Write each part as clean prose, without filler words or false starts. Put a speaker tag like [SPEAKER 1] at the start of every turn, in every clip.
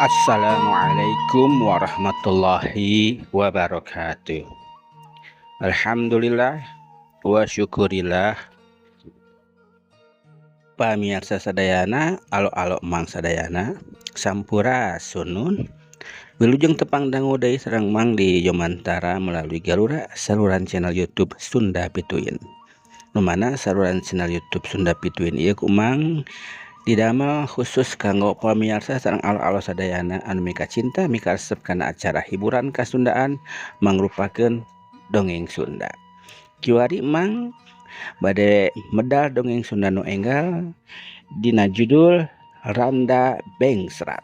[SPEAKER 1] Assalamualaikum warahmatullahi wabarakatuh. Alhamdulillah wa syukurillah. Pamirsa sadayana, alo-alo mang sadayana, sampurasunun. Wilujeng tepang dangu deui sareng mang di Jomantara melalui galura saluran channel YouTube Sunda Pituin. Nu mana saluran channel YouTube Sunda Pituin ieu ku mang didamel khusus kanggo pamirsa sareng alo-alo sadayana anu mika cinta mika resep kana acara hiburan kasundaan mangrupakeun dongeng Sunda. Kiwari mang bade medal dongeng Sunda nu enggal dina judul Randa Bengsrat.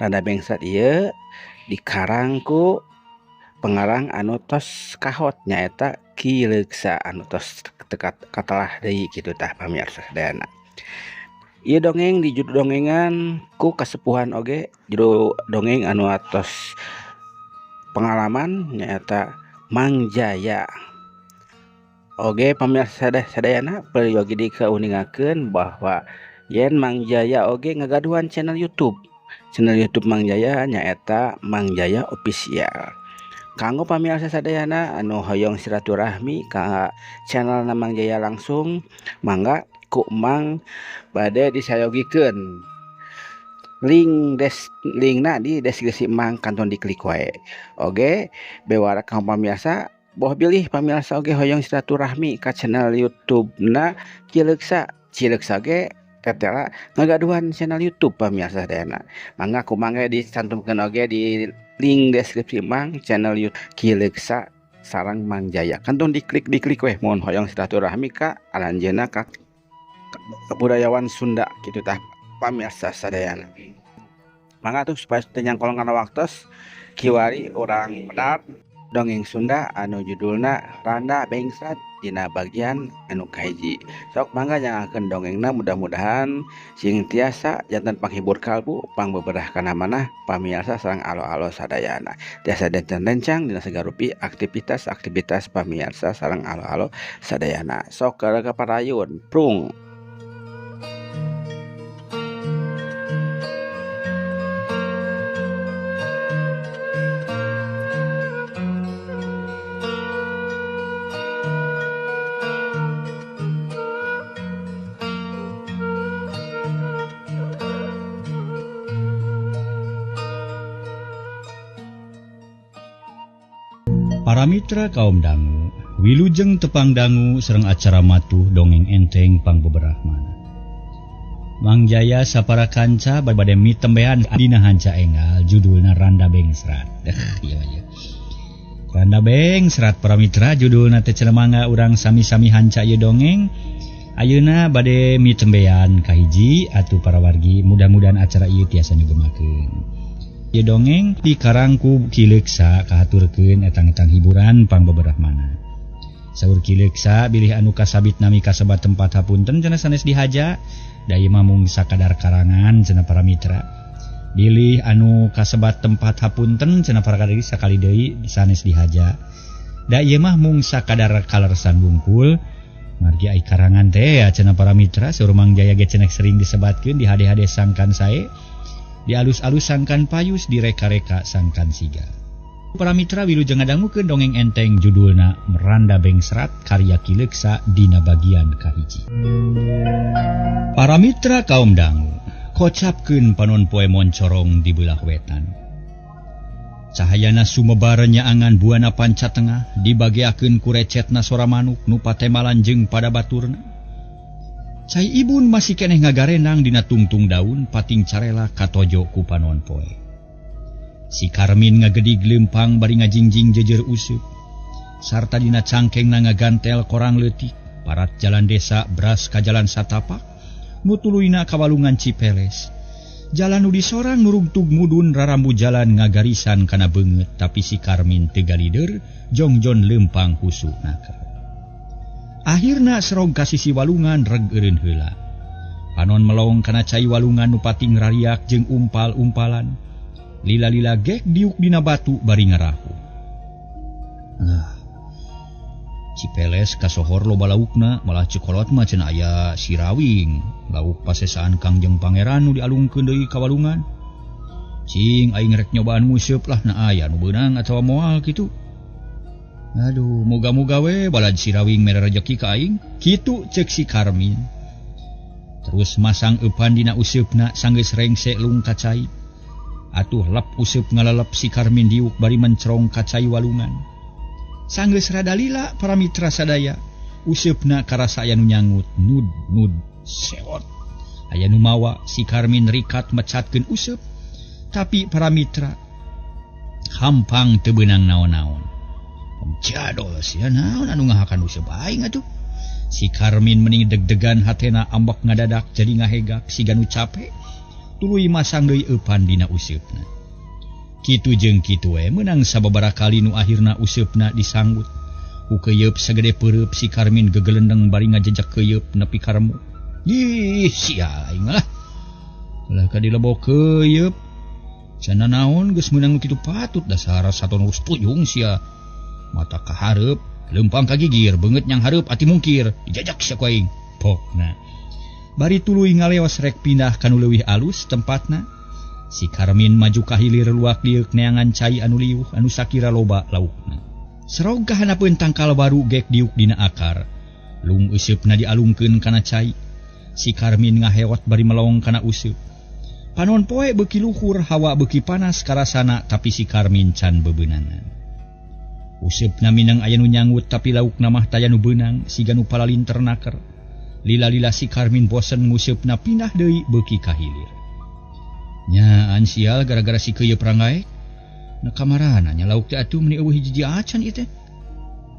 [SPEAKER 1] Randa Bengsrat ieu dikarang ku pengarang anu tos kahot nyaeta Ki Leuksa anu tos katelah deui kitu tah pamirsa sadayana. Ieu dongeng di judul dongengan ku kasepuhan oge judul dongeng anu atos pengalaman nyaeta Mang Jaya. Oge pamirsa sadayana peryogi dikauningakeun bahwa yen Mang Jaya oge ngagaduhan channel YouTube. Channel YouTube Mang Jaya nyaeta Mang Jaya Official. Kanggo pamirsa sadayana anu hoyong silaturahmi ka channel Mang Jaya langsung mangga ku Mang bade disayogikeun link des linkna di deskripsi Mang kanton diklik wae. Oge bewara kanggo pamirsa boh bilih pamirsa oge hoyong silaturahmi ka channel YouTube na Ki Leuksa. Ki Leuksa ge tetela ngagaduhan channel YouTube pamirsa sadayana. Mangga ku Mang ge dicantumkeun oge di link deskripsi Mang channel YouTube Ki Leuksa sareng Mang Jaya. Kantun diklik weh mun hoyong silaturahmi ka aranjeunna ka kebudayawan Sunda kitu tah pamirsa sadayana. Mangga tuh supaya teu nyangkolong kana waktos kiwari urang medar dongeng Sunda anu judulna Randa Bengsrat dina bagian anu kahiji. Sok mangga nyangakeun dongengna mudah-mudahan sing tiasa janten panghibur kalbu pangbeberah kana manah pamirsa sareng alo-alo sadayana. Tiasa dencang-dencang dina sagarupi aktivitas-aktivitas pamirsa sareng alo-alo sadayana. Sok ka parayun prung.
[SPEAKER 2] Para mitra kaum dangu, wilujeng tepang dangu sareng acara matuh dongeng enteng pangbeberah mana. Mang Jaya sapara kanca bade mitembehan dina hanca enggal judulna Randa Bengsrat. Ieu ieu. Randa Bengsrat para mitra judulna teh cenah mangga urang sami-sami hanca ieu dongeng. Ayeuna bade mitembehan kahiji atuh para wargi mudah-mudahan acara ieu tiasa nyugemakeun. Ieu dongeng dikarang ku Ki Leuksa kahaturkeun etang-etang hiburan pangbeberah mana. Saur Ki Leuksa bilih anu kasabit nami kasebat tempat hapunten cenah sanes dihaja da ieu mah mung sakadar karangan cenah para mitra. Bilih anu kasebat tempat hapunten cenah para kadiri sakali deui sanes dihaja. Da ieu mah mung sakadar kaleresan wungkul. Margi ai karangan teh cenah para mitra saur Mang Jaya ge cenah sering disebatkeun di hade-hade sangkan sae. Di alus-alus sangkan payus, direka-reka sangkan siga. Para mitra wilujeng ngadangukeun dongeng enteng judulna Randa Bengsrat karya Ki Leuksa dina bagian kahiji. Para mitra kaum dangu, kocapkeun panon poe moncorong di beulah wetan. Cahayana sumebar nyaangan buana panca tengah dibageakeun ku recetna sora manuk nu patemalan jeung pada baturna. Cai ibun masih keneh ngagarenang dina tungtung daun pating carela katojo ku panon poe. Si Karmin ngagedig lempang bari ngajingjing jejer useup. Sarta dina cangkengna ngagantel korang leutik, parat jalan desa beras ka jalan satapak, nu tuluyna ka walungan Cipeles. Jalan nu disorang nurugtug mudun rarambu jalan ngagarisan kana beungeut tapi si Karmin teu galider jongjon lempang husu nakal. Akhirna serog ka sisi walungan reg eureun heula. Panon melong kana cai walungan nu pating rariak jeung umpal-umpalan. Lila-lila gek diuk dina batu bari ngarahu. Cipeles kasohor loba laukna malah cekolot mah cenah aya sirawing. Lauk pasesaan Kangjeng Pangeran nu dialungkeun deui ka walungan. Cing aing rek nyobaan nguseup lah na aya nu beunang atawa moal kitu. Aduh, moga-moga we balad sirawing mere rejeki ka aing. Kitu ceuk si Karmin. Terus masang eupan dina useupna sanggeus rengse lung ka cai. Atuh lep useup ngalalep si Karmin diuk bari mencrong ka cai walungan. Sanggeus rada lila para mitra sadaya, useupna karasa aya nu nyangut nud nud seot. Aya nu mawa si Karmin rikat mecatkeun useup, tapi para mitra hampang teu beunang naon-naon. Jadol sia naon anu ngahakan useup aing atuh. Si Karmin meni deg-degan hatena ambek ngadadak jadi ngahegak siga nu cape. Tuluy masang deui eupan dina useupna. Kitu jeung kitu we meunang sababaraha kali nu akhirna useupna disanggut. Ku keuyeup sagede peureub si Karmin gegelendeng bari ngajejak keuyeup nepi ka remu. Ih, sia aing lah. Lah ka dilebok keuyeup. Cenah naon geus meunang nu kitu patut dasar saton geus puyung sia. Mata kahareup, leumpang ka gigir, beungeut nyang hareup ati mungkir, dijajak sia ku aing. Pokna. Bari tuluy ngaleos rek pindah ka nu leuwih alus tempatna. Si Karmin maju ka hilir luak lieuk neangan cai anu liuh anu sakira loba laukna. Serog ka hanapeun tangkal baru gek diuk dina akar. Lung euseupna dialungkeun kana cai. Si Karmin ngahewat bari melong kana useup. Panon poe beuki luhur, hawa beuki panas karasana, tapi si Karmin can bebeunangan. Useupna minang aya nu nyangut tapi laukna mah taya nu beunang siga nu palalinter naker. Lila-lila si Karmin bosen nguseupna pindah deui beuki ka hilir. Nyaan sial gara-gara si keuyeup rangae. Na kamarana nya lauk teh atuh meuni eueuh hiji acan ieu teh.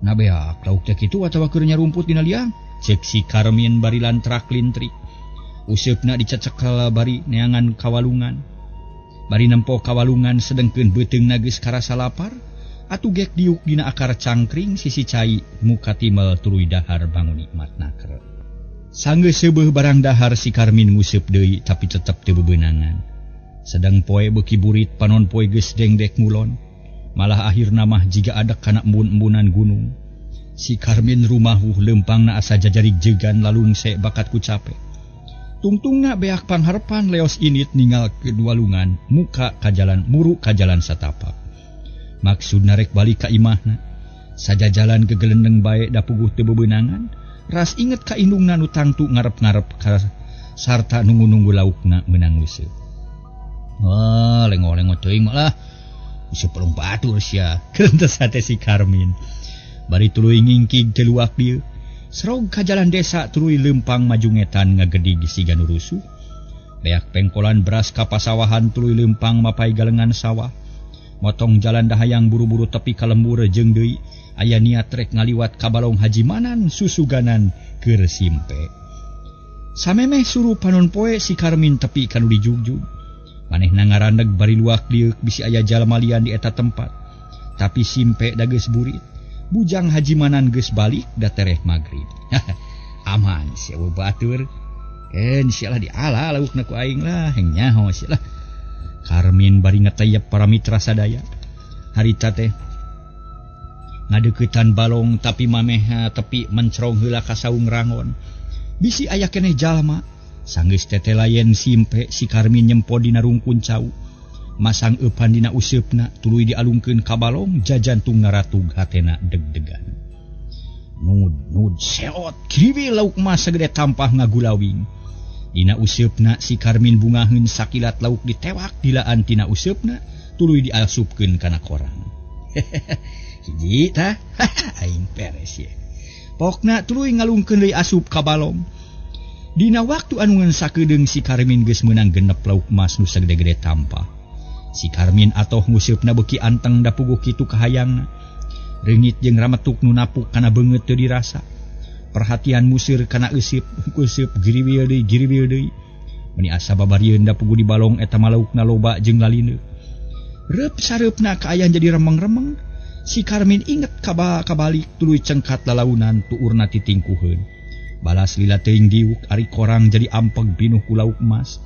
[SPEAKER 2] Na beak lauk teh kitu atawa keur nyarumput dina liang. Ceuk si Karmin bari lantrak lintrik. Useupna dicecekel bari neangan kawalungan. Bari nempo kawalungan sedengkeun beuteungna geus karasa lapar. Atuh gek diuk dina akar cangkring sisi cai muka timel tuluy dahar bangun nikmat naker. Sanggeus seubeuh barang dahar si Karmin nguseup deui tapi tetep teu bebeunangan. Sedang poe beuki burit panon poe geus dengdek ngulon. Malah akhirna mah jiga adek kana embun-embunan gunung. Si Karmin rumahuh leumpangna asa jajarig jegan lalungse bakat ku cape. Tungtungna beak pangharepan leos init ningal kedua lungan muka ka jalan muru ka jalan satapak. Maksudna rek balik ka imahna. Saja jalan gegelendeng bae da puguh teu bebeunangan, ras inget ka indungna nu tangtu ngarep-ngarep ka sarta nunggu-nunggu laukna meunang useup. Wah, lengo-lengo teuing mah lah. Useup pelung batur sia. Keuntes hate si Karmin. Bari tuluy ngingkig teu luak dieu. Serog ka jalan desa tuluy leumpang maju ngetan ngagedig siga nu rusuh. Beak pengkolan beras ka pasawahan tuluy leumpang mapai galengan sawah. Motong jalan dahayang buru-buru tepi ka lembur jeung deui aya niat rek ngaliwat ka balong Haji Manan susuganan keur simpe. Samemeh suruh panon poe si Karmin tepi ka nu dijugjug. Manehna ngarandeg bari luak lieuk bisi aya jalma lian di eta tempat. Tapi simpe da geus burit. Bujang Haji Manan geus balik da tereh magrib. Aman sia batur. Keun sia lah diala laukna ku aing lah heng nyaho sia lah. Karmin bari ngetayep para mitra sadaya. Harita teh ngadeuketan balong tapi mameh tepi mencrong heula ka saung rangon. Bisi aya keneh jalma. Sanggeus tetelayen simpe si Karmin nyempo dina rungkun cau. Masang eupan dina useupna tuluy dialungkeun ka balong jajantungna ratug hatena deg-degan. Nud nud seot kriwil lauk mah sagede tampah ngagulawing. Dina useupna si Karmin bungaheun sakilat lauk ditewak dilaan tina useupna tuluy diasupkeun kana korang. Hiji tah aing peres ye. Pokna tuluy ngalungkeun deui asup ka balong. Dina waktu anu ngan sakedeung si Karmin geus meunang genep lauk mas nu sagede-gede tampah. Si Karmin atoh nguseupna beuki anteng da puguh kitu kahayangna. Reungit jeung rametuk nu napuk kana beungeut teu dirasa. Perhatian musir kana euseup, useup giriwil deui. Meuni asa babarieun da puguh di balong eta mah laukna loba jeung lalindeu. Reup sareupna kaayaan jadi remeng-remeng. Si Karmin inget kabalik tuluy cengkat lalaunan tuurna titingkuheun. Balas lila teuing diuk ari korang jadi ampeg pinuh ku lauk emas.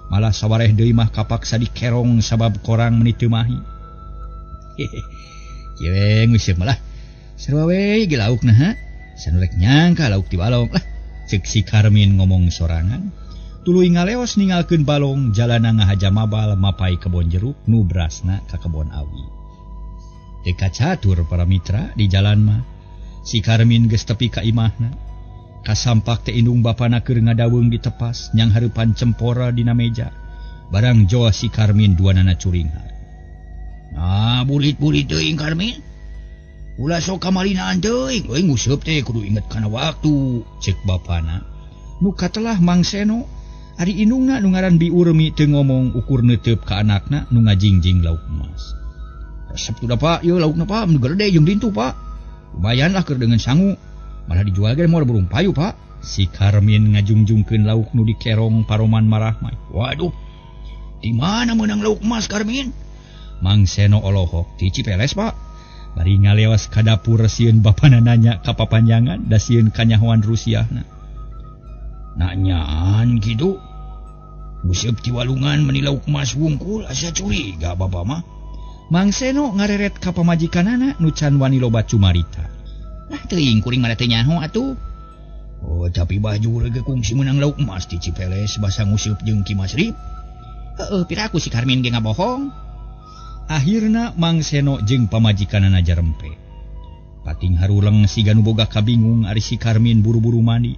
[SPEAKER 2] Malah sawareh deui mah kapaksa dikerong sabab korang meuni teu mahi. Hehe. Kieu we nguseup mah lah. Sarua we ge laukna ha. Sanu rek nyangka lauk ti balong lah. Ceuk si Karmin ngomong sorangan. Tuluy ngaleos ninggalkeun balong jalana ngahaja mabal mapai kebon jeruk nu berasna ka kebon awi. Teu kacatur para mitra di jalan mah. Si Karmin geus tepi ka imahna. Kasampak teh indung bapana keur ngadaweung di tepas nyang hareupan cempora dina meja. Barang joa si Karmin duanana curinghar. Nah, burit-burit teuing Karmin. Ulah sok kamalinaan teuing, euy nguseup teh kudu inget kana waktu, cek bapana. Nu katelah Mang Seno, ari indungna nu ngaran Bi Urmi teu ngomong ukur neuteup ka anakna nu ngajingjing lauk emas. Resep tuh da Pak, ieu laukna Pak, nu gede jeung dintu Pak. Lumayan lah keur dengan sangu. Malah dijual ge moal burung payu Pak. Si Karmin ngajungjungkeun lauk nu dikerong paroman marahmai. Waduh. Di mana meunang lauk emas Karmin? Mang Seno olohok ti Cipeles Pak. Bari ngalewas ka dapur sieun bapana nanya ka papanjangan da sieun kanyahoan rusiahna. Nanyaan kitu. Nguseup ti walungan meuni lauk emas wungkul asa curiga bapa mah. Mang Seno ngareret ka pamajikanana nu can wani loba cumarita. Nah teuing kuring mah teu nyaho atuh. Oh tapi baju ge kungsi meunang lauk emas ti Cipeles basa nguseup jeung Ki Masrip. Heueuh piraku si Karmin ge ngabohong. Akhirna Mang Seno jeung pamajikanana jarempe. Pating haruleng siga nu boga kabingung ari si Karmin buru-buru mandi.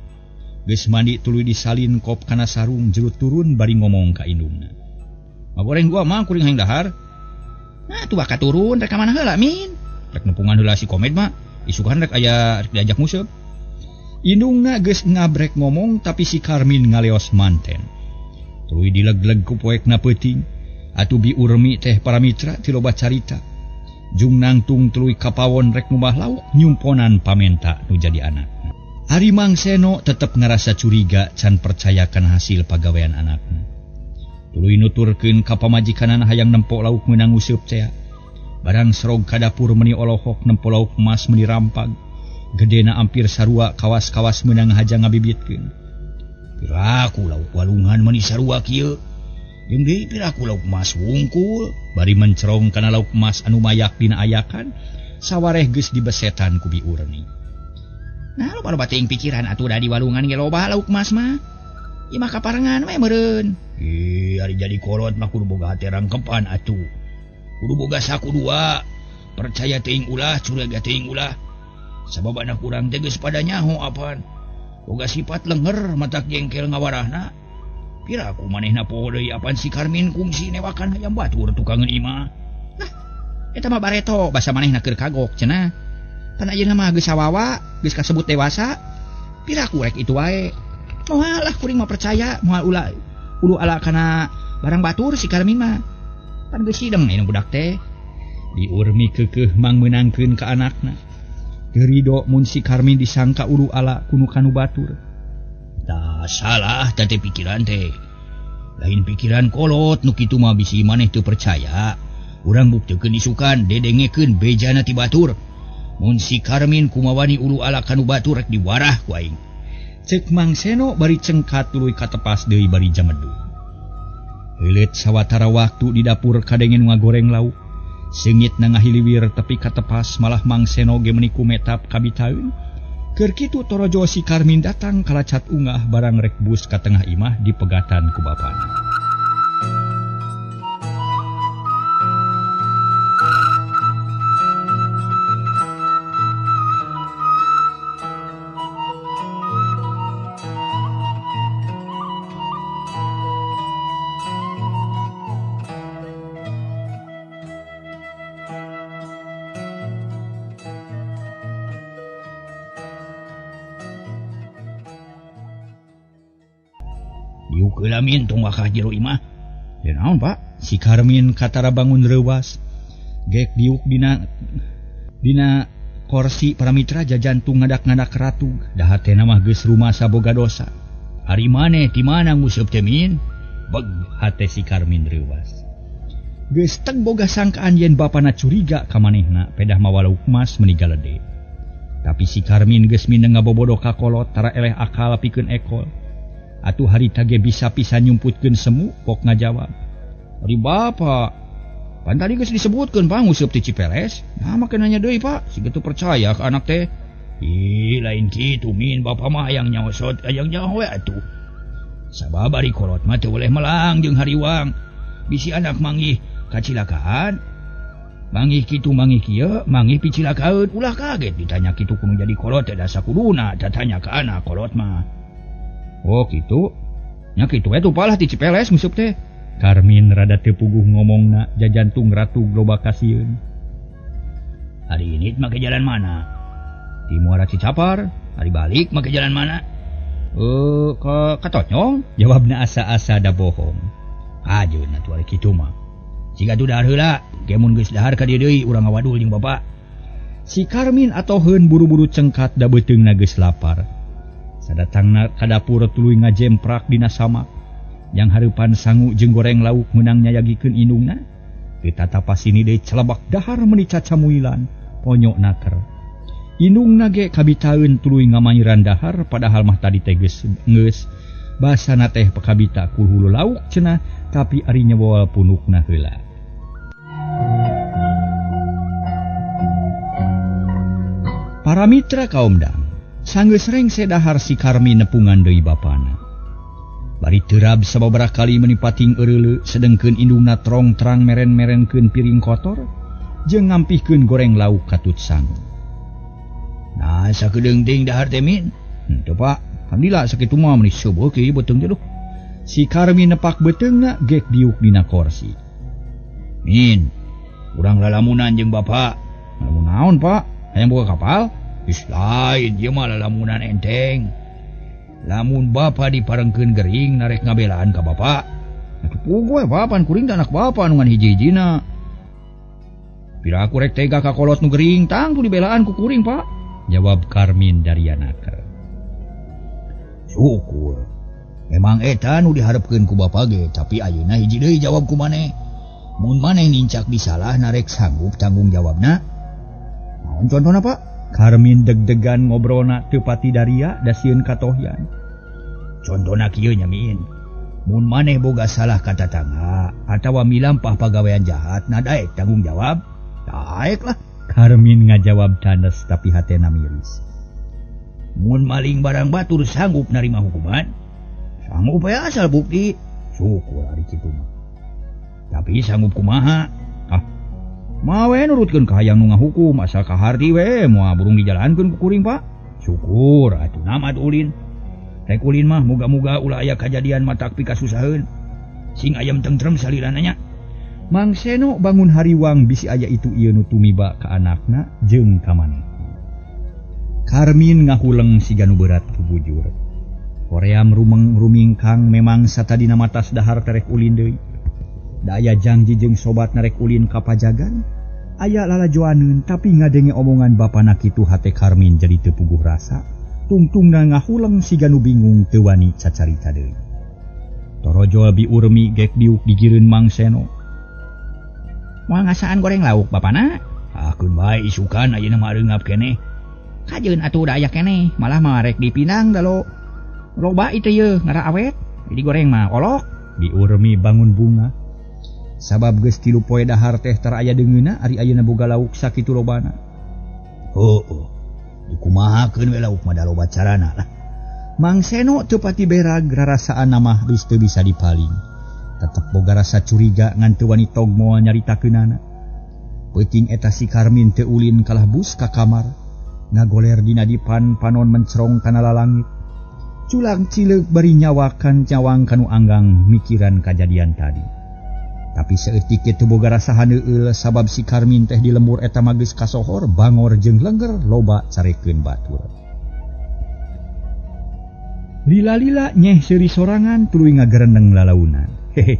[SPEAKER 2] Geus mandi tuluy disalin kop kana sarung jero turun bari ngomong ka indungna. Magoreng gua mah kuring hayang dahar. Nah tuh bakal turun rek ka mana heula Min? Rek nepungan heula si Komed mah. Isukan rek aya rek diajak nguseup. Indungna geus ngabrek ngomong tapi si Karmin ngaleos manten. Tuluy dileg-leg ku poekna peuting. Atuh Bi Urmi teh para mitra ti loba carita. Jung nangtung tuluy kapawon rek ngumbah lauk nyumponan pamenta nu jadi anakna. Ari Mang Seno tetep ngarasa curiga can percaya kana hasil pagawean anakna. Tuluy nuturkeun ka pamajikanana hayang nempo lauk meunang nguseup tea. Barang serog ka dapur meuni olohok nempo lauk emas meuni rampag. Gedena ampir sarua kawas-kawas meunang haja ngabibitkeun. Piraku lauk walungan meuni sarua kieu. Jeung deui piraku lauk emas wungkul. Bari mencerong kana lauk emas anu mayak dina ayakan, sawareh geus dibesetan ku Bi Urni. Nah, loba-loba teuing pikiran atuh da di walungan ge loba lauk emas mah. Ieu mah kaparengan we meureun. Ih, ari jadi kolot mah kudu boga hate rangkepan atuh. Kudu boga saku dua. Percaya teuing ulah, curiga teuing ulah. Sabab anak urang teh geus pada nyaho apan. Boga sifat lenger matak jengkel ngawarahna. Piraku manehna poho deui apan si Karmin kungsi newakan hayam batur tukangeun imah. Nah, eta mah bareto basa manehna keur kagok cenah. Pan ayeuna mah geus sawawa, geus kasebut dewasa. Piraku rek itu wae. Moal lah kuring mah percaya, moal ulah ulu ala kana barang batur si Karmin mah. Pan geus sideng anu budak teh. Bi Urmi keukeuh mang meunangkeun ka anakna. Teu rido mun si Karmin disangka ulu ala kunu kanu batur. Tah salah teh pikiran teh. Lain pikiran kolot nu kitu mah bisi maneh teu percaya. Urang buktikeun isukan dedengekeun bejana ti batur. Mun si Karmin kumawani ulu ala kanu batur rek diwarah ku aing. Cek Mang Seno bari cengkat tuluy katepas deui bari jamedu. Heuleut sawatara waktu di dapur kadengen ngagoreng lauk. Seungit na ngahiliwir tepi katepas malah Mang Seno ge meuni kumetap kabitaeun. Keur kitu torojo si Karmin datang kalacat ungah barang rek bus ka tengah imah dipegatan ku bapana. Diuk heula Min tong wakah jero imah. Ya naon Pak? Si Karmin katara bangun reuwas. Gek diuk dina korsi para mitra jajantung ngadak-ngadak ratug. Da hatena mah geus rumasa boga dosa. Ari maneh ti mana nguseup teh Min? Beg hate si Karmin reuwas. Geus teg boga sangkaan yen bapana curiga ka manehna pedah mawa lauk emas meuni galede. Tapi si Karmin geus mindeng ngabobodo ka kolot tara eleh akal pikeun ekol. Atuh harita ge bisa pisan nyumputkeun semu pok ngajawab. Ari bapa, pan tadi geus disebutkeun Pak nguseup ti Cipeles. Nah make nanya deui Pak, siga teu percaya ka anak teh. Ih lain kitu Min, bapa mah hayang nyaosot, hayang nyaho we atuh. Sabab ari kolot mah teu boleh melang jeung hariwang. Bisi anak manggih kacilakaan. Manggih kitu manggih kieu, manggih picilakaeun, ulah kaget ditanya kitu kudu jadi kolot teh da sakuduna tatanya ka anak kolot mah. Oh kitu. Nya kitu we tupalah ti Cipeles nguseup teh. Karmin rada teu puguh ngomongna jajantung ratu loba kasieun. Hari ini make jalan mana? Di Muara Cicapar. Hari balik make jalan mana? Ke Katonyong. Jawabna asa-asa da bohong. Ajeun atuh ari kitu mah. Siga tuh dahar heula, ge mun geus dahar ka dieu deui urang ngawadul jeung bapak. Si Karmin atoheun buru-buru cengkat da beuteungna geus lapar. Sadatangna ka dapur tuluy ngajemprak dina samak. Yang hareupan sangu jeung goreng lauk meunang nyayagikeun indungna. Teu tatapa sini deui celebak dahar meuni cacamuilan, ponyok naker. Indungna ge kabitaeun tuluy ngamayiran dahar padahal mah tadi teh geus geus basana teh kabita ku hulu lauk cenah, tapi ari nyewol punukna heula. Para mitra kaum dang, sanggeus rengse dahar si Karmin nepungan deui bapana. Bari terab sababaraha kali meuni pating eureuleu sedengkeun indungna trong terang meren-merenkeun piring kotor jeung ngampihkeun goreng lauk katut sangu. Nah, sakedeung teuing dahar teh min. Henteu Pak, alhamdulillah sakitu mah meuni seubeuk ieu beuteung teh duh. Si Karmin nepak beuteungna gek diuk dina korsi. Min, urang lalamunan jeung bapak. Lalamun naon, Pak? Hayang boga kapal? Geus lain ieu mah lalamunan enteng. Lamun bapa diparengkeun gering narek ngabelaan ka bapa. Atuh puguh we bapan kuring teh anak bapa nu ngan hiji-hijina. Pira aku rek tega ka kolot nu gering tangtu dibelaan ku kuring, Pak. Jawab Karmin daria naker. Syukur. Memang eta nu diharepkeun ku bapa ge, tapi ayeuna hiji deui jawab ku maneh. Mun maneh nincak disalah narek sanggup tanggung jawabna. Naon contona, Pak? Karmin deg-degan ngobrolna teu pati daria da sieun katohyan. Contona kieu nya Min. Mun maneh boga salah ka tatangga atawa milampah pagawean jahat na daek tanggung jawab? Daek lah. Karmin ngajawab tandes tapi hatena miris. Mun maling barang batur sanggup narima hukuman? Sanggup we asal bukti. Syukur ari kitu mah. Tapi sanggup kumaha? Ah, mawe nurutkeun ka hayang nu ngahukum asal kaharti we moal burung dijalankeun ku kuring, Pak. Syukur atuh namat ulin. Rek ulin mah moga-moga ulah aya kajadian matak pikasusaheun. Sing ayam tentrem salirana nya. Mang Seno bangun hariwang bisi aya itu ieu nu tumiba ka anakna jeung ka manehna. Karmin ngahuleng siga nu berat bubujur. Hoream rumeng rumingkang memang satadina matas dahar terek ulin deui. Da aya janji jeung sobat narek ulin ka pajagan. Aya lalajoaneun tapi ngadenge omongan bapana kitu hate Karmin jadi teu puguh rasa. Tungtungna ngahuleng siga nu bingung teu wani cacarita deui. Torojol biurmi gek diuk digireun Mang Seno. Moal ngasaan goreng lauk bapana? Ah keun bae isukan ayeuna mah reungap keneh. Kajeun atuh da aya keneh, malah mah rek dipinang da lo. Loba itu ye ngara awet, jadi goreng mah olok. Biurmi bangun bunga. Sabab geus 3 poe dahar teh tara aya deungeuna ari ayeuna boga lauk sakitu lobana. Heueuh. Dikumahakeun we lauk mah da loba carana lah. Mang Seno teu pati berag rarasaan mah geus teu bisa dipaling. Tetep boga rasa curiga ngan teu wani tog moal nyaritakeunana. Peuting eta si Karmin teu ulin kalah bus ka kamar. Ngagoler dina dipan panon mencerong kana lalangit. Culang cileuk bari nyawakan cawang kanu anggang mikiran kajadian tadi. Tapi saeutik ge teu boga rasa haneueul sabab si Karmin teh di lembur eta mah geus kasohor bangor jeung lengger loba carekeun batur. Lila-lila nyeh seuri sorangan tuluy ngagereneng lalaunan. Hehe.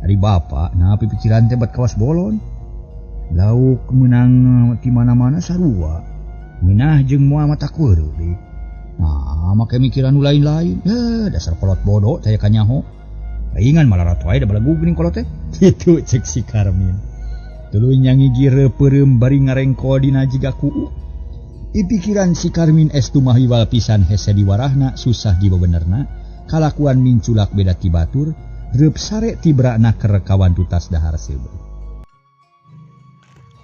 [SPEAKER 2] Ari bapa nah pipikiran teh bat kawas bolon. Lauk meunang ti mana-mana sarua. Ngeunah jeung moal mata kueureut deui. Nah, make mikiran nu lain-lain. Dasar kolot bodoh teh kanyaho. Paingan malarat wae da balegug geuning kolot teh. Kitu cek si Karmin. Tuluy nyangigi reupeurem bari ngarengkol dina jiga kuuk. Pipikiran si Karmin estu mah hiwal pisan hese diwarahna susah dibebenerna. Kalakuan minculak beda ti batur, reup sare tibra naker kawan tutas dahar seubeuh.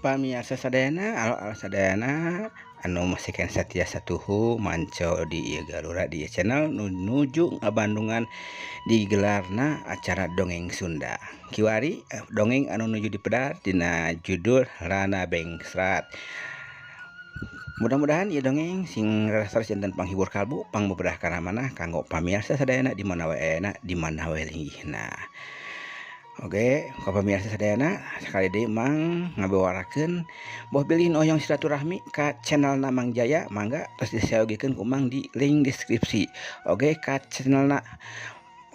[SPEAKER 1] Pamiarsa sadayana, alo-alo sadayana anu masih keneh setia satuhu manco di ieu Galura di ieu channel nu nuju ngabandungan digelarna acara dongeng Sunda. Kiwari dongeng anu nuju dipedar dina judul Rana Bengsrat. Mudah-mudahan ieu dongeng sing rasa janten panghibur kalbu, pangbeberah karamanah kanggo pamiarsa sadayana di mana wae ayana, di mana wae linggihna. Oke, ka pamirsa sadayana sakali deui Mang ngabewarakeun boh bilih nu hoyong silaturahmi ka channelna Mang Jaya mangga tos disayogikeun ku Mang di link deskripsi. Oke, ka channelna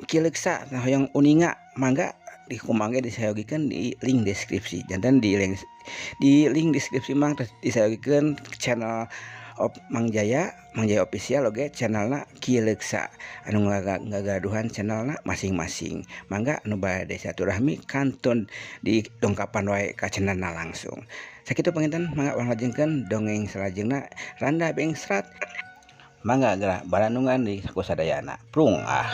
[SPEAKER 1] Ki Leuksa nu hoyong uninga mangga di ku Mang ge disayogikeun di link deskripsi. Janten di link deskripsi Mang tos disayogikeun channel Mang Jaya, Mang Jaya Official oge channelna Ki Leuksa anu ngagaduhan channelna masing-masing. Mangga anu bade silaturahmi kantun di dongkapan wae ka channelna langsung. Sakitu panginten mangga urang lajengkeun dongeng salajengna Randa Bengsrat. Mangga geura baranungan di ku sadayana. Prung ah.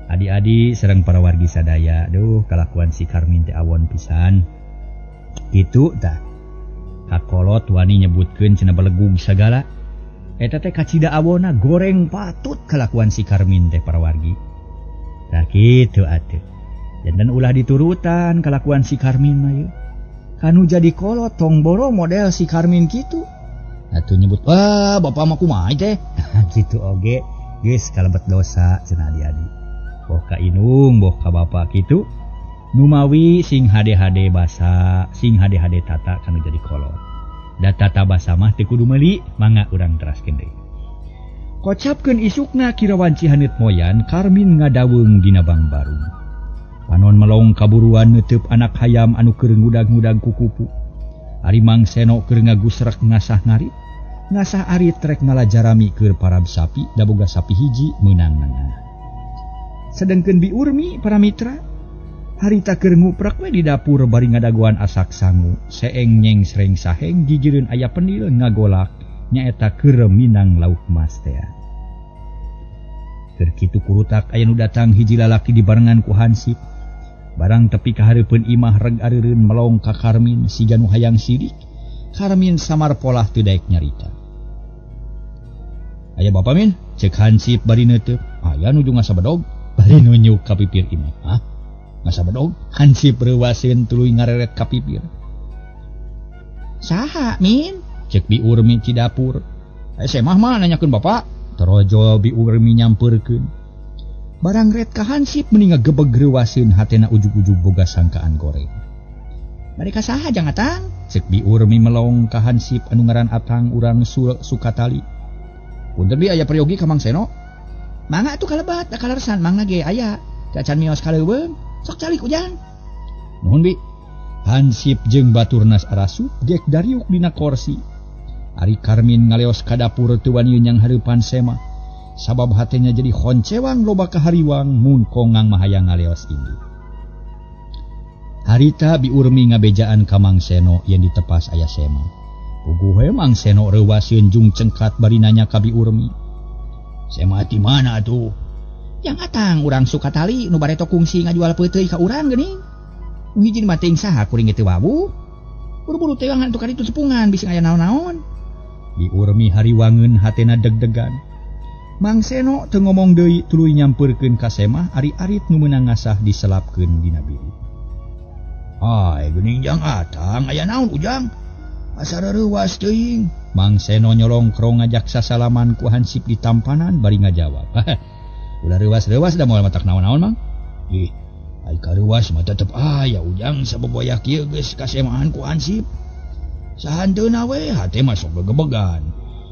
[SPEAKER 2] Adi-adi sareng para wargi sadaya, duh kalakuan si Karmin teh awon pisan. Kitu tah. Kakolot wani nyebutkeun cenah belegug sagala. Eta teh kacida awonna goreng patut kalakuan si Karmin teh para wargi. Tah kitu atuh. Janten ulah diturutan kalakuan si Karmin mah yeuh. Kanu jadi kolot tong boro model si Karmin kitu. Atuh nyebut, "Wah, bapak mah kumaha teh?" Kitu oge geus kalebet dosa cenah adi-adi. Boh ka inung, boh ka bapa kitu. Numawi sing hade-hade basa, sing hade-hade tata kanu jadi kolot. Da tata basa mah teu kudu meuli, mangga urang teraskeun deui. Kocapkeun isukna kira wanci haneut moyan, Karmin ngadaweung dina bangbarung. Panon melong kaburuan neuteub anak hayam anu keur ngudag-ngudag kukupu. Ari Mang Seno keur ngagusrek ngasah ngarit, ngasah arit rek ngalajarami keur parab sapi, da boga sapi hiji meunang nanganan. Sedengkeun Bi Urmi para mitra harita keur nguprek we di dapur bari ngadagoan asak sangu seeng nyeng sreng saheng gigireun aya penil ngagolak nyaeta keur minang lauk mas tea. Keur kitu kurutak aya nu datang hiji lalaki dibarengan ku hansip. Barang tepi ka hareupeun imah reg areureun melong ka Karmin siga nu hayang sidik. Karmin samar polah teu daek nyarita. Aya bapa min? Cek hansip bari neuteub. Aya nuju ngasabedog. Bari nunjuk ka pipir imah. Hah? Ngasabedog? Hansip reuwaseun tuluy ngareret ka pipir. Saha, Min? Cek Bi Urmi ti dapur. Semah mah nanyakeun bapak. Torojol Bi Urmi nyampeurkeun. Barang ret ka hansip meni ngagebeg reuwaseun hatena ujug-ujug boga sangkaan goreng. Mereka saha jang Atang? Cek Bi Urmi melong ka hansip anu ngaran Atang urang Sukatali. Punten bi aya peryogi ka Mang Seno. Mangga atuh kalebat, da kalersan mangga ge aya. Cacan mios ka leuweung, sok calik ujang. Nuhun bi. Hansip jeung baturnas arasup gek dariuk dina korsi. Ari Karmin ngaleos ka dapur teu wani nyang hareupan semah. Sabab hatenya jadi honcewang loba kahariwang mun kongang mah hayang ngaleos indit. Harita Bi Urmi ngabejaan ka Mang Seno yen ditepas aya semah. Puguh we Mang Seno reuwaseun jung cengkat bari nanya ka Bi Urmi. Semah ti mana atuh? Yang Atang urang Sukatali nu bareto kungsi ngajual peuteuy ka urang geuning. Nu hiji mah teuing saha kuring ge teu wawuh. Buru-buru tewangan atuh ka ditu tepungan bisi aya naon-naon. Bi Urmi hariwangeun hatena deg-degan. Mang Seno teu ngomong deui tuluy nyampeurkeun ka semah ari arit nu meunang ngasah diselapkeun dina bilik. Ai geuning jang Atang aya naon ujang? Asa reuwas teuing. Mang Seno nyolongkrong ngajak sasalaman ku hansip di tampanan bari ngajawab. Ulah reuwas-reuwas da moal matak naon-naon Mang. Ih, ai kareuwas mah tetep aya ujang saboboyak ieu geus kasemahan ku hansip. Sahanteuna we hate mah sok gegebegan.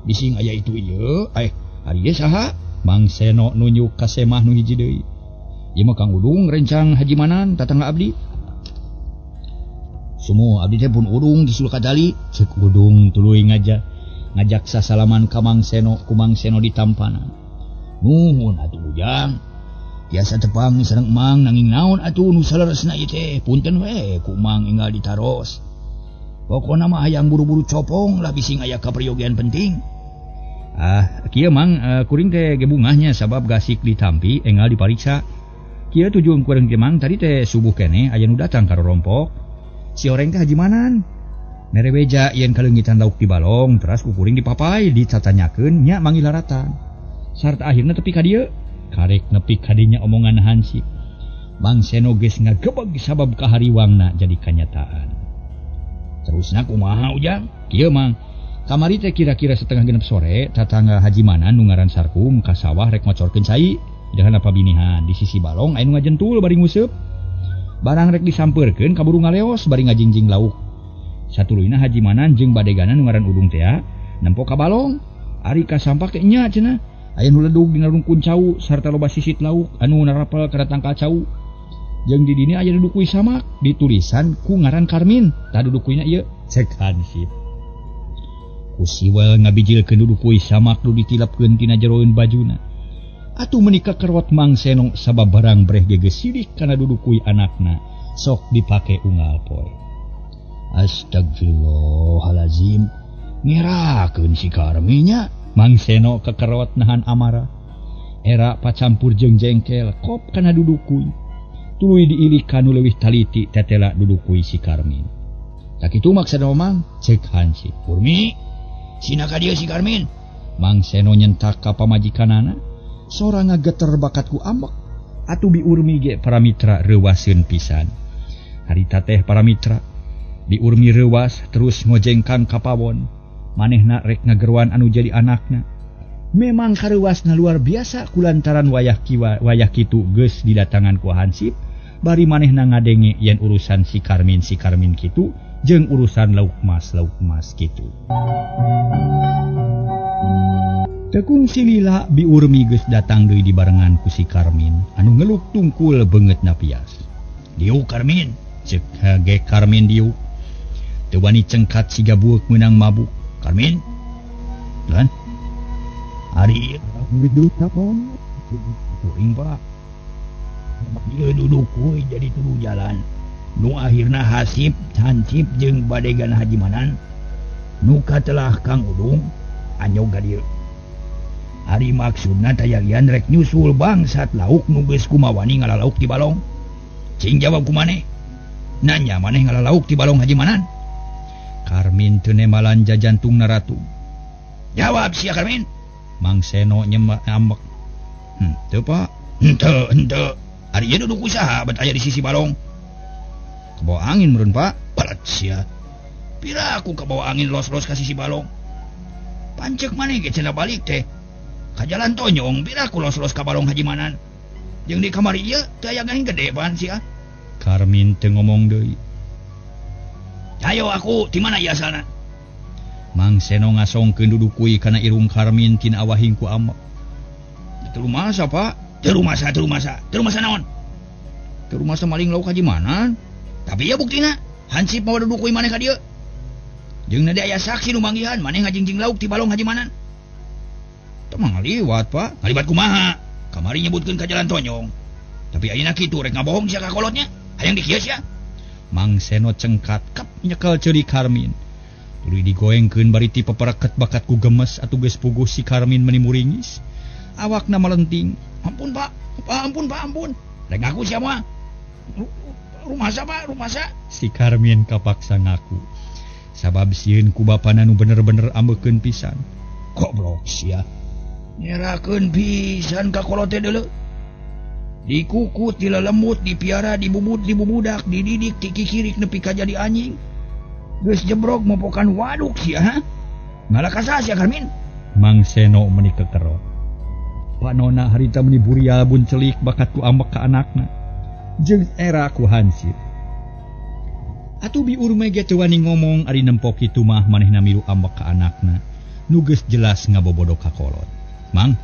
[SPEAKER 2] Bising aya itu ieu, ari ieu saha? Mang Seno nunjuk ka semah nu hiji deui. Ieu mah Kang Udung rencang Haji Manan tatangga abdi. Sumo abdi teh pun Udung di Sukatali. Cek Udung tuluy ngajak sasalaman ka Mang Seno ku Mang Seno ditampanan. Nuhun atuh ujang. Tiasa tepang sareng Mang nanging naon atuh nu saleresna ieu teh. Punten we ku Mang enggal ditaros. Pokona mah hayang buru-buru copong lah bising aya kaperyogian penting. Ah, kieu Mang, kuring teh gebungahnya sabab gasik ditampi enggal dipariksa. Kieu tujuan kuring teh Mang tadi teh subuh keneh aya nu datang ka rorompok. Si oreng teh Haji Manan. Mere beja yen kaleungitan lauk di balong teras ku kuring dipapai ditatanyakeun nya manggil laratan. Sarta akhirna tepi ka dieu. Karek nepi ka dinya omongan Hansip. Mang Seno geus ngagebeg sabab kahariwangna jadi kanyataan. Terusna kumaha Ujang? Kieu Mang. Kamari teh kira-kira 5:30 sore tatangga Haji Manan nu ngaran Sarkum ka sawah rek ngocorkeun cai. Dahan apa binihan di sisi balong aya nu ngajentul bari nguseup. Barang rek disampeurkeun kaburu ngaleos bari ngajingjing lauk. Satuluyna Haji Manan jeung badegana nu ngaran Udung teh nempo ka balong. Ari kasampak teh nya cenah. Aya nu ledug dina rungkun cau sarta loba sisit lauk anu narapel kana tangkal cau. Jeung di dinya aya dudukui samak ditulisan ku ngaran Karmin. Tah dudukuina ieu cek Hansip. Ku siwel ngabijilkeun dudukui samak nu ditilapkeun tina jeroeun bajuna. Atuh meuni kakerot Mang Seno sabab barang breh ge geus sidik kana dudukui anakna sok dipake unggal poe. Astagfirullahalazim, ngerakeun si Karminya. Mang Seno kekerot nahan amarah. Era pacampur jeung jengkel kop kana dudukui. Tuluy diilik kanu leuwih taliti tetela dudukui si Karmin. Tak kitu maksudna Mang, cek Hansip. Urmi, sina ka dieu si Karmin. Mang Seno nyentak ka pamajikanana, sora ngageter bakat ku ambek. Atuh Bi Urmi ge para mitra reuwaseun pisan. Harita teh para mitra, Bi Urmi reuwas terus ngojengkang ka pawon. Manehna rek ngageruan anu jadi anakna. Memang kareuwasna luar biasa kulantaran wayah kiwa wayah kitu geus didatangan ku Hansip, bari manehna ngadenge yen urusan si Karmin kitu jeung urusan lauk mas kitu. Tekung silila Bi Urmi geus datang deui dibarengan ku si Karmin anu ngeluk tungkul beungeutna pias. Diuk Karmin, ceuk ge Karmin diuk. Teu wani cengkat siga bueuk meunang mabuk. Karmin, lan ari kuring Pak. Ieu duduk kuy jadi tuduh jalan. Nu akhirna Hasib, Hansip jeung badegan Haji Manan nu katelah Kang Udung anyog ka dieu. Ari maksudna tayalian rek nyusul bangsat lauk nu geus kumawani ngalalauk di balong. Cing jawab ku maneh. Nanya maneh ngalalauk di balong Haji Manan. Karmin teu nemalan jajantungna ratu. Jawab sia Karmin. Mang Seno nyemak ambek. Henteu Pak. Henteu, henteu. Ari ieu duduk usaha bet aya di sisi balong. Kabawa angin meureun Pak. Balat sia. Pira aku kabawa angin los-los ka sisi balong. Pancek maneh ge cenah balik teh. Ka jalan tonyong pira aku los-los ka balong Haji Manan. Jeung di kamari ieu teu aya angin gede pan sia. Karmin teu ngomong deui. Ayo aku di mana ieu asalna? Mang Seno ngasongkeun dudukui kana irung Karmin tina awahing ku ambek. Teu rumasa Pak. Teu rumasa, teu rumasa. Teu rumasa naon? Teu rumasa maling lauk Haji Manan. Tapi ieu buktina Hansip mawa dudukui maneh ka dieu. Jeung na aya saksi nu manggihan maneh ngajingjing lauk ti balong Haji Manan. Teu mah ngaliwat Pak. Ngaliwat kumaha? Kamari nyebutkeun ka jalan tonyong. Tapi ayeuna kitu rek ngabohong sia ka kolotnya. Hayang dikieu sia. Mang Seno cengkat kap nyekel ceuri Karmin. Tuluy digoengkeun bari ti pepereket bakat ku gemes atuh geus puguh si Karmin meni muringis. Awakna melenting. Ampun Pak, ampun Pak, ampun. Rek ngaku sia moal. Rumasa Pak, rumasa. Si Karmin kapaksa ngaku. Sabab sieun ku bapana nu bener-bener ambekeun pisan. Goblok sia. Nyerakeun pisan ka kolot teh deuleu. Dikukut, dilelemut, dipiara, dibubut, dibubudak, dididik, dikikirik nepi ka jadi anjing. Geus jebrog mopokan waduk sia ha. Ngalah ka saha sia Karmin? Mang Seno meuni kekerot. Panona harita meuni burial buncelik bakat ku ambek ka anakna. Jeung era ku Hansip. Atuh Bi Urmi ge teu wani ngomong ari nempo kitu mah manehna milu ambek ka anakna. Nu geus jelas ngabobodo ka kolot. Mang,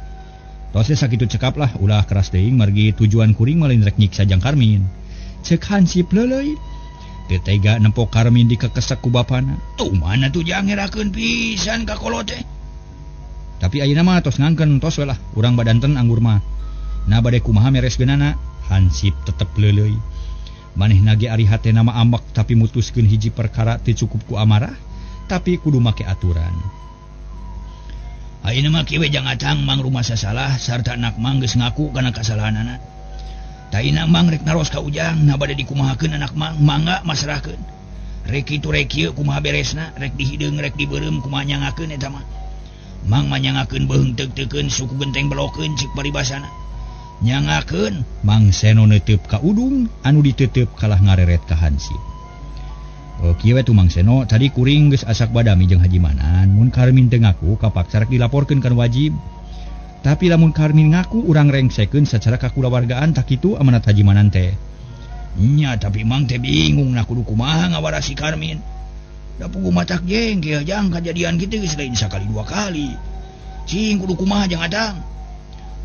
[SPEAKER 2] tos sakitu cekap lah ulah keras teuing margi tujuan kuring mah lain rek nyiksa jang Karmin. Cek Hansip leuleuy. Teu tega nempo Karmin dikekesek ku bapana. Tuh mana tuh jang ngerakeun pisan ka kolot teh. Tapi ayeuna mah tos ngangkeun tos we lah urang badanten anggur mah. Nah bade kumaha meres geunana? Hansip tetep leuleuy. Manehna ge ari hatena mah ambek tapi mutuskeun hiji perkara teu cukup ku amarah tapi kudu make aturan.
[SPEAKER 3] Ayeuna mah kieu we Jang Atang, Mang rumasa salah sarta anak Mang geus ngaku kana kasalahanana. Taina Mang rek naros ka Ujang, na bade dikumahakeun anak Mang, mangga masrahkeun. Rek kitu rek kieu kumaha beresna, rek dihideung rek dibeureum kumaha nyangakeun eta mah. Mang manyangakeun beuheung teuk-teukeun suku genteng belokeun cik paribasana.
[SPEAKER 2] Nyangakeun Mang Seno neuteup ka Udung anu diteuteub kalah ngareret ka hansip. Oh kieu we tuh Mang Seno, tadi kuring geus asak badami jeung Haji Manan, mun Karmin teu ngaku kapaksa rek dilaporkeun kan wajib. Tapi lamun Karmin ngaku urang rengsekeun sacara kakulawargaan tak kitu amanat Haji Manan teh.
[SPEAKER 3] Nya tapi Mang teh bingung nah kudu kumaha ngawarasi Karmin. Da puguh matak jengkel jang kajadian kitu geus lain sakali dua kali. Cing kudu kumaha Jang Atang.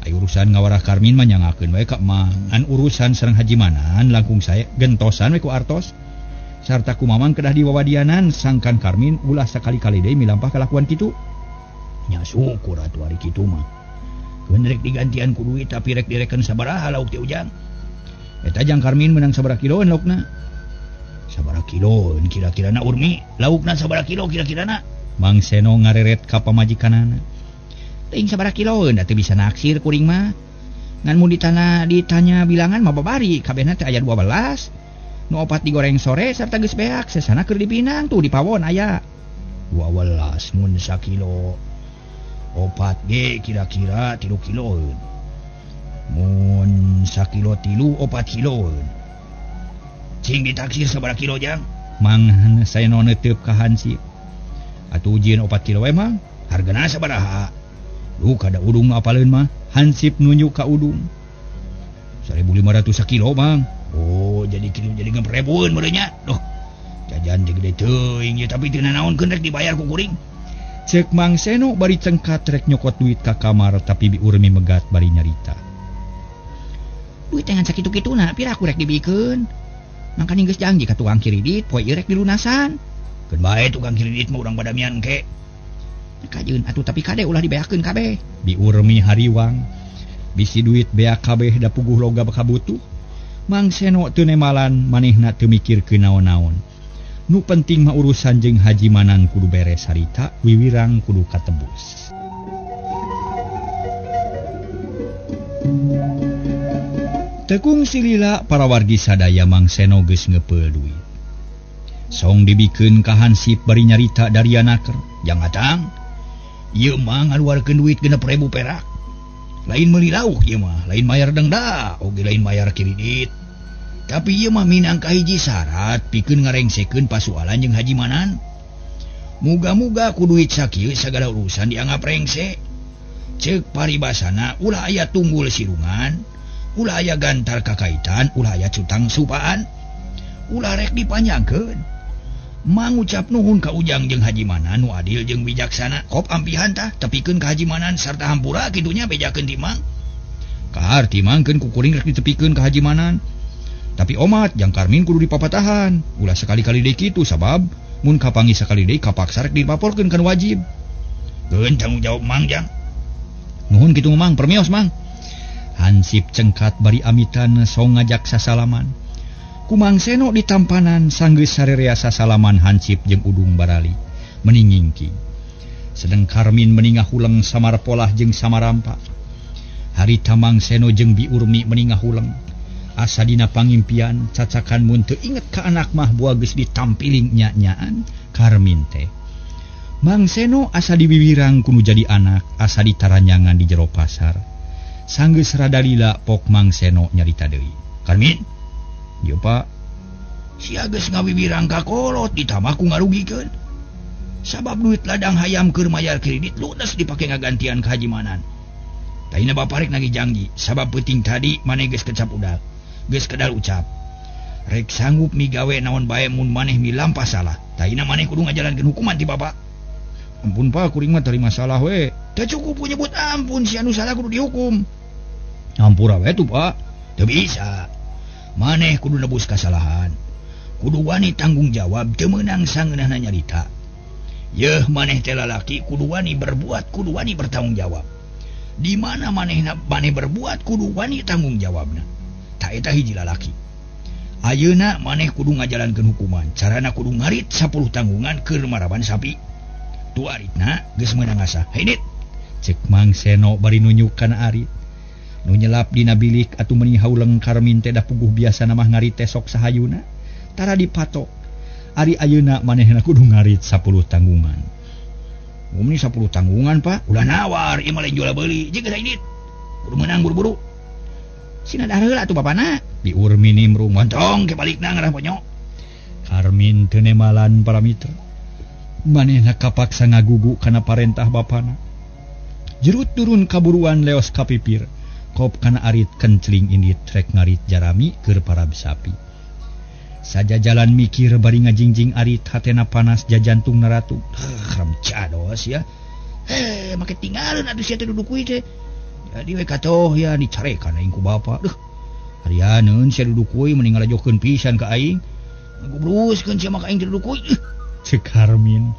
[SPEAKER 2] Ai urusan ngawarah Karmin mah nyangakeun we ka Mang. An urusan sareng Haji Manan langkung sae gentosan we ku artos. Sarta ku Mamang kedah diwawadianan sangkan Karmin ulah sakali-kali deui milampah kalakuan kitu.
[SPEAKER 3] Nya syukur atuh ari kitu mah. Keun rek digantian ku duit tapi rek direken sabaraha lauk teh Ujang.
[SPEAKER 2] Eta Jang Karmin menang sabaraha kiloeun laukna?
[SPEAKER 3] Sabaraha kiloeun kira-kirana Urmi? Laukna sabaraha kilo kira-kirana?
[SPEAKER 2] Mang Seno ngareret ka pamajikanana. Teuing sabaraha kiloeun da teu bisa naksir kuring mah. Ngan mun ditanya bilangan mah babari kabehna teh aya 12. Nu opat digoreng sore sarta geus beak sesana keur dipinang tuh di pawon aya.
[SPEAKER 3] 12 mun sakilo. Opat ge kira-kira 3 kiloeun. Mun sakilo 3 4 kiloeun. Cing ditaksir sabaraha kilo Jang?
[SPEAKER 2] Mang Seno neuteup ka hansip. Atuh ujieun 4 kilo we Mang.
[SPEAKER 3] Hargana sabaraha?
[SPEAKER 2] Duh kada Udung nu apaleun mah. Hansip nunjuk ka Udung. 1.500 sakilo Mang.
[SPEAKER 3] Oh jadi kilo jadi 6.000 meureun nya. Duh jajan teh gede teuing ye tapi teu nanaon keun rek dibayar ku kuring.
[SPEAKER 2] Ceuk Mang Seno bari cengkat rek nyokot duit ka kamar tapi Bi Urmi megat bari nyarita. Duit ngan sakitu-kituna pira aku rek dibikeun. Mangkaning geus janji ka tukang kredit poe ieu rek dilunasan.
[SPEAKER 3] Keun bae tukang kredit mah urang badamian ke.
[SPEAKER 1] Kajeun atuh tapi kade ulah dibeakeun kabeh.
[SPEAKER 2] Bi Urmi hariwang. Bisi duit beak kabeh da puguh loga bakabutuh. Mang Seno teu nemalan manehna teu mikirkeun naon-naon. Nu penting mah urusan jeung Haji Manan kudu beres harita, wiwirang kudu katebus. Tekung silila para wargi sadaya Mang Seno geus ngepeul duit. Song dibikeun ka hansip bari nyarita dari anaker.
[SPEAKER 3] Jang Atang, ieu mah ngaluarkeun duit 6.000 perak. Lain meuli lauk ieu mah, lain mayar denda, oge lain mayar kredit. Tapi ieu mah minangka hiji syarat pikeun ngarengsekeun pasualan jeung Haji Manan. Muga-muga ku duit sakieu sagala urusan dianggap rengse. Ceuk paribasana ulah aya tunggul sirungan, ulah aya gantar kakaitan, ulah aya cutang supaan. Ulah rek dipanjangkeun. Mangucap nuhun ka Ujang jeung Haji Manan nu adil jeung bijaksana. Kop ampihan tah tepikeun ka Haji Manan sarta hampura kitunya bejakeun ti Mang.
[SPEAKER 2] Kaharti Mang keun ku kuring rek ditepikeun ka Haji Manan. Tapi omat Jang Karmin kudu dipapatahan. Ulah sekali-kali deui kitu sabab mun kapangi sakali deui kapaksa rek dilaporkeun kan wajib.
[SPEAKER 3] Keun tanggung jawab Mang Jang.
[SPEAKER 2] Nuhun kitu Mang, permios Mang. Hansip cengkat bari amitan song ngajak sasalaman. Ku Mang Seno ditampanan sanggeus sarerea sasalaman hansip jeung Udung barali meningingking. Sedeng Karmin meningah huleng samarpolah jeung samarampa. Harita Mang Seno jeung Bi Urmi meningah huleng. Asa dina pangimpian cacakan mun teu inget ka anak mah buah geus ditampiling nya-nyaan Karmin teh. Mang Seno asa diwiwirang kudu jadi anak, asa ditaranyangan di jero pasar. Sanggeus rada lila pok Mang Seno nyarita deui.
[SPEAKER 3] Karmin,
[SPEAKER 2] ieu Pak,
[SPEAKER 3] sia geus ngawiwirang ka kolot ditambah ku ngarugikeun. Sabab duit ladang hayam keur mayar kredit ludes dipake ngagantian ka Haji Manan. Taina bapak rek nagih janji, sabab peuting tadi maneh geus kecap udal, geus kedal ucap. Rek sanggup migawe naon bae mun maneh milampah salah. Taina maneh kudu ngajalankeun hukuman ti bapak.
[SPEAKER 2] Ampun Pak, kuring mah tarima salah we.
[SPEAKER 3] Teu cukup nyebut ampun, si anu salah kudu dihukum.
[SPEAKER 2] Ampura we tuh Pak.
[SPEAKER 3] Teu bisa. Maneh kudu nebus kasalahan. Kudu wani tanggung jawab teu meunang sangeunahna nyarita. Yeuh maneh teh lalaki kudu wani berbuat, kudu wani bertanggung jawab. Di mana manehna maneh berbuat kudu wani tanggung jawabna. Ta eta hiji lalaki. Ayeuna maneh kudu ngajalankeun hukuman. Carana kudu ngarit 10 tanggungan keur maraban sapi. Tu aritna geus meunang ngasah. Hei dit.
[SPEAKER 2] Cek Mang Seno bari nunjuk kana arit. Nu nyelap dina bilik atuh meuni hauleng Karmin teh da puguh biasana mah ngarit teh sok sahayuna. Tara dipatok. Ari ayeuna manehna kudu ngarit 10 tanggungan.
[SPEAKER 3] Muni 10 tanggungan, Pak. Ulah nawar, ieu mah lain jual beuli. Jeung geus indit. Kudu meunang buru-buru. Sina dahar heula atuh bapana.
[SPEAKER 2] Biur minimrung
[SPEAKER 3] montong ke balikna ngarah ponyo.
[SPEAKER 2] Karmin teu nemalan para mitra. Manehna kapaksa ngagugu kana parentah bapana. Jerut turun kaburuan leos kapipir. Kop kana arit kencling indit rek ngarit jarami keur parab sapi. Saja jalan mikir bari ngajingjing arit hatena panas jajantung naratu.
[SPEAKER 3] Kram cados ya. Make tinggalin atuh sia teh duduk kuy teh. Jadi we katoh ya dicarekan aing ku bapa. Duh. Harianeun sia duduk kuy mending ngalajokeun pisan ka aing. Ngobruskeun sia mah ka aing teh duduk kuy.
[SPEAKER 2] Cek Karmin.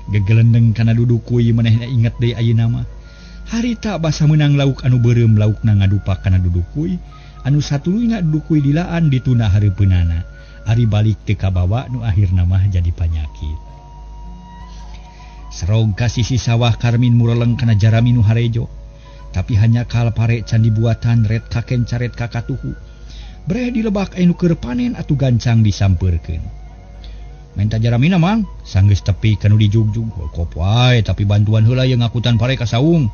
[SPEAKER 2] Gegelendeng kana duduk kuy manehna inget deui ayeuna mah. Harita basa meunang lauk anu beureum laukna ngadupak kana duduk kuy. Anu satuluyna duduk kuy dilaan dituna hareupeunana. Ari balik teu kabawa nu akhirna mah jadi panyakit. Serog ka sisi sawah Karmin mureleng kana jarami nu harejo. Tapi hanya kal pare can dibuatan ret kaken caret kakatuhu. Breh dilebak anu keur panen atuh gancang disampeurkeun. Menta jaramina Mang, sanggeus tepi kanu dijugjug. Kop wae tapi bantuan heula ye ngakutan pare ka saung.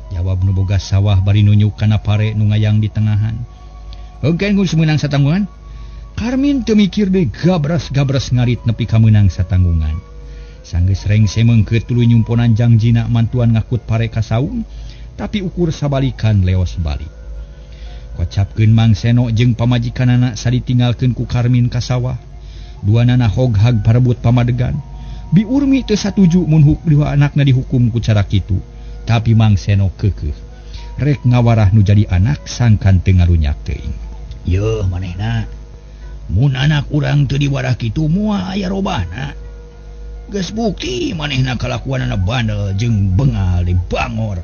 [SPEAKER 2] Jawab nu boga sawah bari nunjuk kana pare nu ngayang di tengahan. Heukeun geus meunang satanggungan. Karmin teu mikir deui gabras-gabras ngarit nepi ka meunang satanggungan. Sanggeus rengse meungkeut tuluy nyumponan jangjina mantuan ngakut pare ka saung, tapi ukur sabalikan leos balik. Kocapkeun Mang Seno jeung pamajikanana saditinggalkeun ku Karmin ka sawah. Duanana hoghag parebut pamadegan. Bi Urmi teu satuju mun dua anakna dihukum ku cara kitu, tapi Mang Seno keukeuh. Rek ngawarah nu jadi anak sangkan teu ngarunyak teuing.
[SPEAKER 3] Yeuh manehna. Mun anak urang teu diwarah kitu moal aya robahna. Geus bukti manehna kalakuanana bandel jeung bengal di bangor.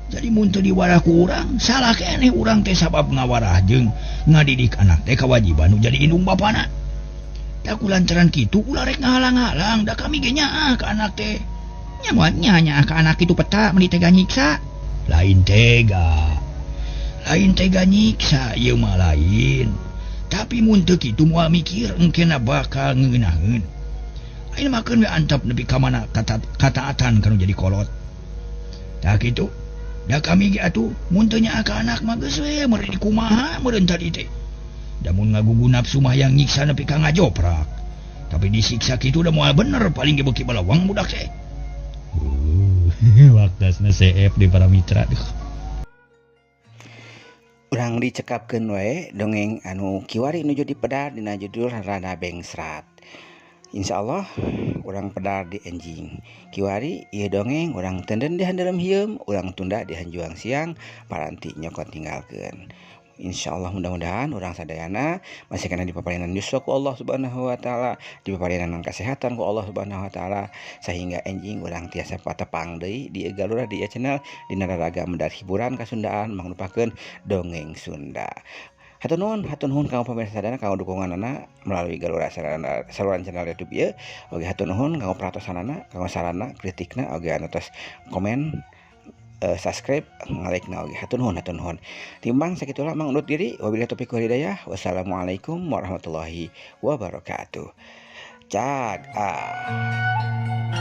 [SPEAKER 3] Jadi mun teu diwarah ku urang, salah keneh urang teh sabab ngawarah jeung ngadidik anak teh kawajiban nu jadi indung bapana. Da ku lantaran kitu ulah rek ngahalang-halang, da kami ge nyaah ka anak teh. Nya moal nyaah ka anak kitu peta meuni tega nyiksa. Lain tega. Lain tega nyiksa ieu mah lain. Tapi mun teu kitu moal mikir engkena bakal ngeunaheun. Ayeuna mah keun we antap nepi ka mana kataatan kanu jadi kolot. Tah kitu. Da kami ge atuh mun teu nyaah ka anak mah geus we meureun dikumaha meureun tadi teh. Da mun ngagugu nafsu mah yang nyiksa nepi ka ngajoprak. Tapi disiksa kitu da moal bener paling ge beuki balawang budak teh.
[SPEAKER 2] Waktasna CF di para mitra.
[SPEAKER 1] Urang dicekapkeun wae dongeng anu kiwari nuju dipedar dina judul Rana Bengsrat. Insyaallah urang pedar di enjing. Kiwari ieu dongeng urang tenden di handareum hieum, urang tunda di hanjuang siang, paranti nyokot tinggalkeun. Insyaallah mudah-mudahan urang sadayana masih kana dipaparinan yuswa ku Allah Subhanahu wa taala, dipaparinan kesehatan ku Allah Subhanahu wa taala sehingga enjing urang tiasa patepang deui di Galura di channel dina raraga medar hiburan kasundaan mangrupakeun dongeng Sunda. Hatur nuhun kanggo pamirsa sadayana kanggo dukunganana melalui Galura saluran channel YouTube ieu. Oge hatur nuhun kanggo perhatosanana, kanggo sarana, kritikna oge anu tos komen, subscribe, nge-like na oge. Hatur nuhun. Timbang sakitulah mang undur diri. Wabillahi taufiq wal hidayah. Wassalamualaikum warahmatullahi wabarakatuh. Cag ah.